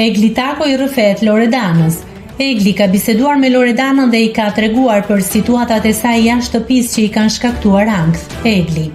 Egli Tako i rrëfehet Loredanës. Egli ka biseduar me Loredanën dhe i ka treguar për situatat e saj jashtë shtëpisë që i kanë shkaktuar ankth. Egli.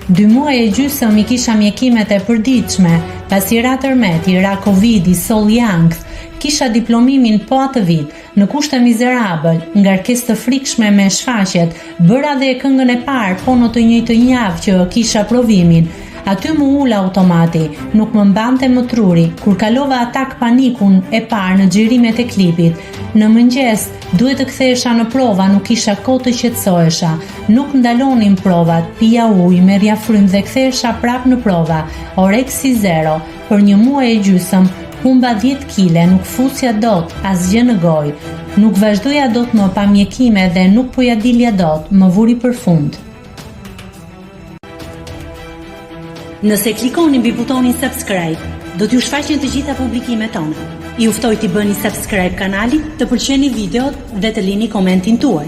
Dy muaj e gjysëm i kisha mjekimet e përditshme, pasi ra tërmeti, ra Covidi, solli ankth. Kisha diplomimin po atë vit, në kushte mizerabël, ngarkesë të frikshme me shfaqjet, bëra dhe këngën e parë po në të njëjtën javë që kisha provimin. Aty m'u ul automati, nuk më mbante më truri, kur kalova atak panikun e parë në xhirimet e klipit. Në mëngjes, duhet të kthehesha në prova, nuk kisha kohë të qetësohesha. Nuk ndalonin provat, pija ujë, merrja frymë dhe kthehesha prapë në prova. Oreksi zero. Për një muaj e gjysëm, humba 10 kile, nuk fusja dot asgjë në gojë. Nuk vazhdoja dot më pa mjekime dhe nuk po ia dilja dot, më vuri përfund. Nëse klikoni mbi butonin subscribe, do t'ju shfaqen të gjitha publikimet tona. Ju ftoj t'i bëni subscribe kanalit, të pëlqeni videot dhe të lini komentin tuaj.